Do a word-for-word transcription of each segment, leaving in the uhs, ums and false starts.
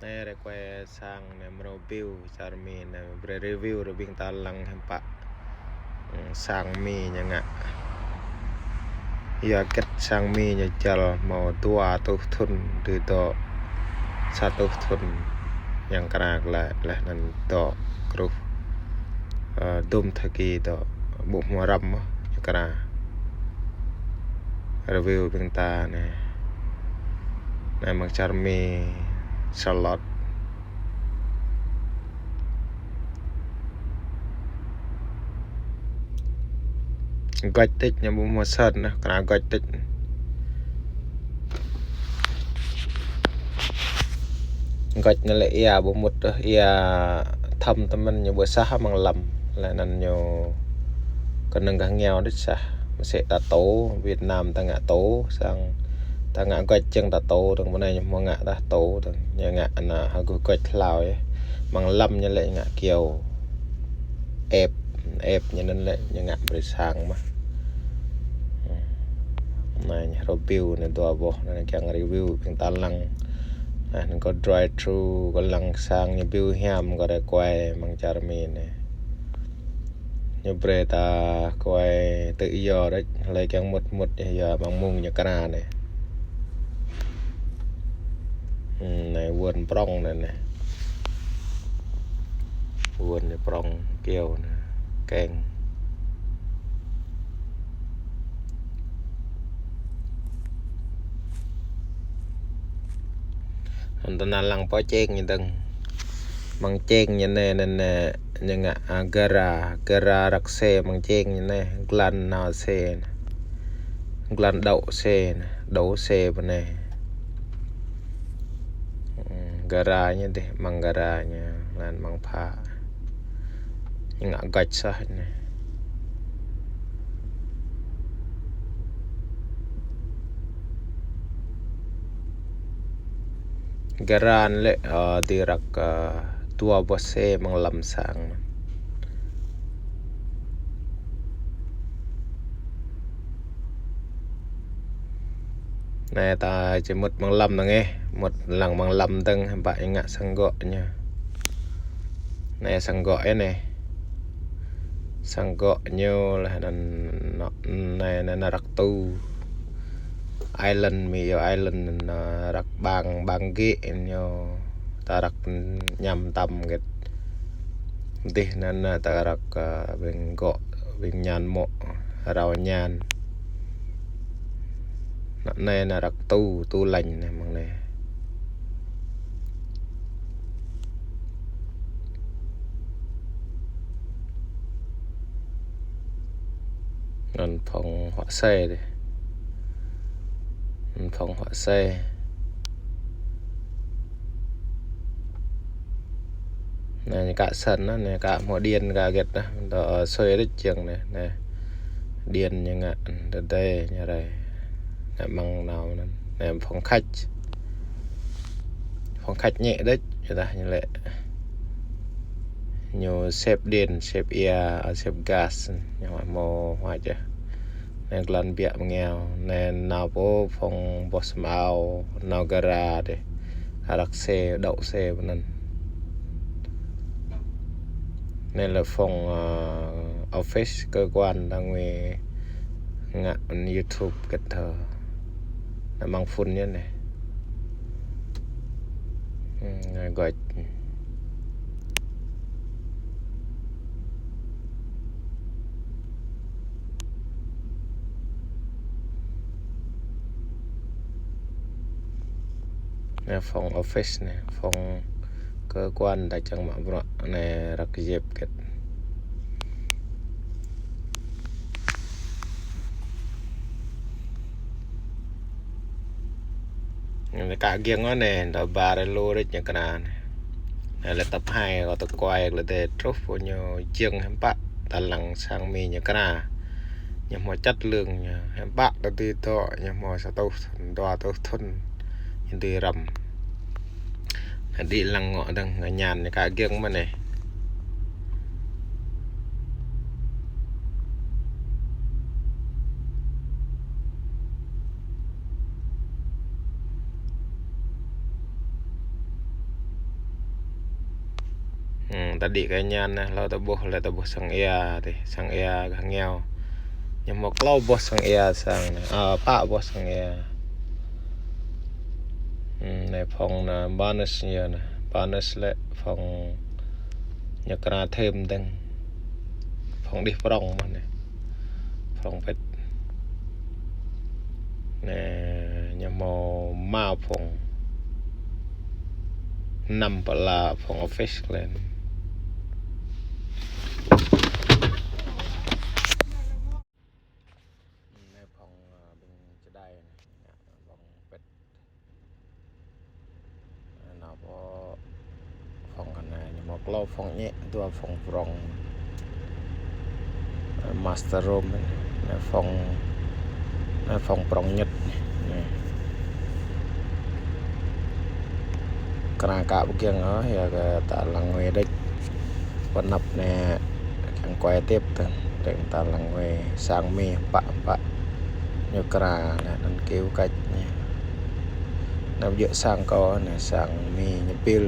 Anai rai kuai sang anai mơ̆ng review čar Mi anai, brơi review rơ ƀing ta lăng hiư̆m pă. Hmm, sang Mi ñu ngă. Yua hơget sang Mi ñu jal hmâo dua rơtuh thŭn, dưi dŏ sa rơtuh thŭn, yang kơna glaĭ laih anŭn dŏ kruh, ơ, dŭm thoi kơ dŏ ƀu hmâo răm mơ̆n, ñu kơna. Review ƀing ta anai. Anai mơ̆ng čar Mi Charlotte. Gŏč đôč ñu ƀu hmâo sơn anai, kơna gŏč đôč. Gŏč anai lĕ ia ƀu mŭt ôh, ia thâm tơmĕn ñu ƀu sah amăng lăm. Laih anŭn ñu kơnơ̆ng gah ngiao đôč sah. Mơsĕ ta tô, Việt Nam ta ngă tô, sang ta ngă gŏč jing ta tô, dơ̆ng ƀơi anai ñu hmâo ngă ta tô, dơ̆ng ñu ngă anai hơgŭ gŏč hlâo yơh. Amăng lăm ñu lĕ ngă kyâo. Ĕp, ĕp ñu anŭn lĕ ñu ngă brơi sang mơ̆n. Anai ñu review anai dua boh, anai kiăng review ƀing ta lăng. Anai kâo drive through, kâo lăng sang ñu view hiam kâo rai kuai mơ̆ng čar Mi anai. Ñu brơi ta kuai tự do đôč, hlơi kiăng mŭt mŭt yơh, yua amăng mông ñu kơna anai. Hmm, anai wơn prŏng anai anai. Wơn ñu prŏng kyâo anai. Keng. Anŭn ta nao lăng pơ čeng ñu dơ̆ng. Amăng čeng ñu anai, anai, anai, ñu ngă, a, gara, gara răk xe amăng čeng ñu anai, glan nao xe anai. Glan đậu xe anai, đậu xe pơ anai. Hmm, gara ñu dih, amăng gara ñu, glan amăng pha. Ñu ngă gŏč sah anai. Gara anai lĕ, ơ, dưi răk, ơ, dua boh xe amăng lăm sang. Anai ta či mŭt amăng lăm dơ̆ng ĕh, mŭt lăng amăng lăm dơ̆ng, hiư̆m pă ñu ngă sang gŏ ñu. Anai sang gŏ yơh anai. Sang gŏ ñu laih anŭn, anai, anai, anai răk tu. Island Mi yơh, island anŭn răk ƀang, ƀang gĕ ñu. Ta răk ñăm tăm gĕt. Dih anŭn ta răk, ơ, ƀing gŏ, ƀing ñan mŏ, rao ñan. Anai, anai răk tu, tu lañ anai amăng anai. Anŭn phòng họa sĩ dih. Anŭn phòng họa sĩ. Anai ñu kă sơn anai, anai kă hmâo điện kă hơget anai, dŏ sui đôč jing anai, anai. Điện ñu ngă, tơdơi ñu rai. Anai amăng nao anŭn. Anai phòng khách. Phòng khách ñu đôč, yua dah ñu lĕ. Ñu sếp điện, sếp ia, a, sếp gas, ñu hmâo hmâo hmâo yơh. Anai glan biă mơngiao, anai nao pơ phòng boh sem ao, nao gara dih. Răk xe, đậu xe pơ anŭn. Anai lĕ phòng, ơ, office, cơ quan đang ngui ngă YouTube hơget thơ. Anai amăng phun yơh anai. Hmm, anai gŏč. Anai phòng office anai, phòng cơ quan ta čang mă bruă anai răk jep hơget. Anai kă giŏng anai, ta ƀar lu rĕč ñu kơna anai. Anai lĕ tơp hai kâo tơkuai lĕ tơl truh pơ ñu jing hiư̆m pă ta lăng sang Mi ñu kơna. Ñu hmâo chất lượng ñu hiư̆m pă ta dưi dŏ, ñu hmâo sa rơtuh thŭn, dua rơtuh thŭn, ñu dưi răm. Anai đĭ lăng ngŏ dơ̆ng, ngă ñan ñu kă giŏng mơ̆n anai. Ta đĭ kơ ñan anai, hlâo ta ƀuh, lĕ ta ƀuh sang ia, tih, sang ia gah ngiao. Ñu hmâo klâo boh sang ia sang anai, a, pă boh sang ia. Hmm, anai phŏng anai, bonus ñu anai, bonus lĕ phŏng ñu kra thêm dơ̆ng. Phŏng đih prŏng mơ̆n anai. Phŏng pĭt. Anai, ñu hmâo rơma phŏng. Năm pă la phŏng office klen. Anai phŏng, a, ƀing čơđai anai. Phŏng pĭt. Anai pô phŏng kơ anai, ñu hmâo klâo phŏng ñĕ, dua phŏng prŏng. Master room anai, anai phŏng, anai phŏng prŏng ñĕt anai. Anai. Kra ka ƀu kiăng ôh, yua kơ ta lăng wai đôč. Pơ anăp anai kiăng kuai tip tơ̆ng, tơ̆ng ta lăng wai sang mi pă pă. Ñu kra lĕ anŭn kơyâo kač ñu. Anai ƀu djơ̆ sang kâo anai, sang mi ñu pil.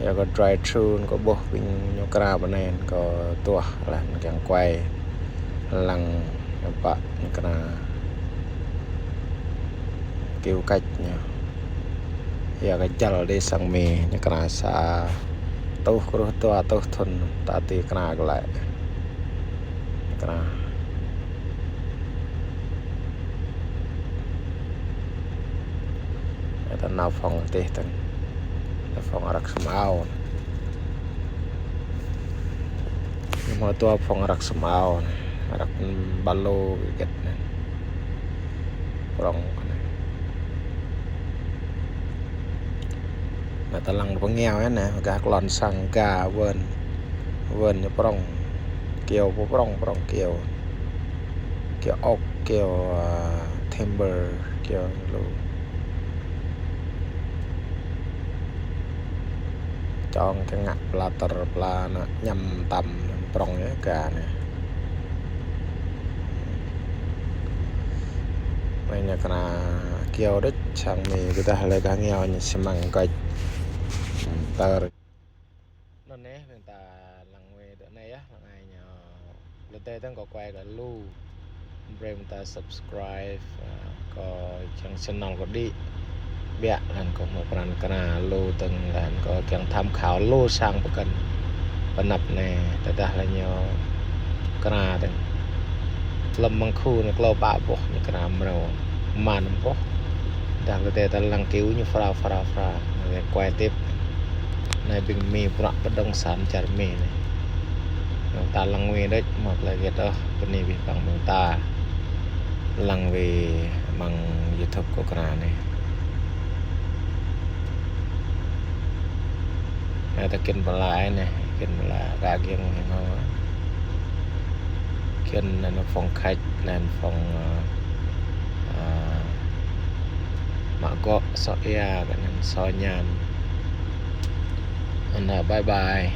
Yua kơ drive thru kâo ƀuh ƀing ñu kra pơ anai kâo tuah lăng kiăng kuai. Lăng ñu pă ñu kra. Kơyâo kač ñu. Yua kơ jăl đĭ sang mi ñu kra sa tuh kruh dua tuh thŭn ta ti kra glaĭ. Kra. Anai ta nao phŏng tih tơ̆ng. Anai phŏng răk sum ao. Ñu hmâo dua phŏng răk sum ao anai. Răk ba lô gĕt anai. Prŏng anai. Anai ta lăng pơ ngiao anai, gah klon sang ga wơn. Wơn ñu prŏng. Kơyâo pô prŏng, prŏng kơyâo. Kơyâo oak, kơyâo, a, timber, kơyâo lu. Čong kơ ngă pla tơr pla anai ñăm tăm prŏng yơh ga anai. Anai ñu kra kơyâo đôč sang mi, ƀôdah lĕ gah ngiao ñu xi măng gạch. Tơr. Anŭn anai, ƀing ta lăng wai dŏ anai yơh, lăng ai ñu. Lơ̆m tơdang kâo kuai kơ lu. Brơi ƀing ta subscribe, a, kơ kiăng channel kâo đĭ. Biă lăng kâo hmâo pran kra lu tơ̆ng lăng kâo kiăng tham khảo lu sang pơkŏn. Pơ anăp anai, tơdah lĕ ñu kra tơ̆ng. Lơ̆m mơ̆ng khu anai klâo pă boh ñu kra mrâo. Mơ̆n boh. Tơdah lĕ tơdah lăng kơyâo ñu phra, phra, phra. Anai kuai tip. Anai ƀing mi prăk pơdŏng san čar mi anai. Anŭn ta lăng wai đôč mơ̆ klă gĕt ôh, bơni abih bang ƀing ta lăng wai amăng YouTube kâo kra anai. Anai ta kiăng pơla anai, kiăng pơla ka kiăng hăng hăng. Kiăng anai phŏng khač, anai phŏng, a, a, mă gŏ sŏ ia, kơ anŭn sŏ ñan. Anai bye bye.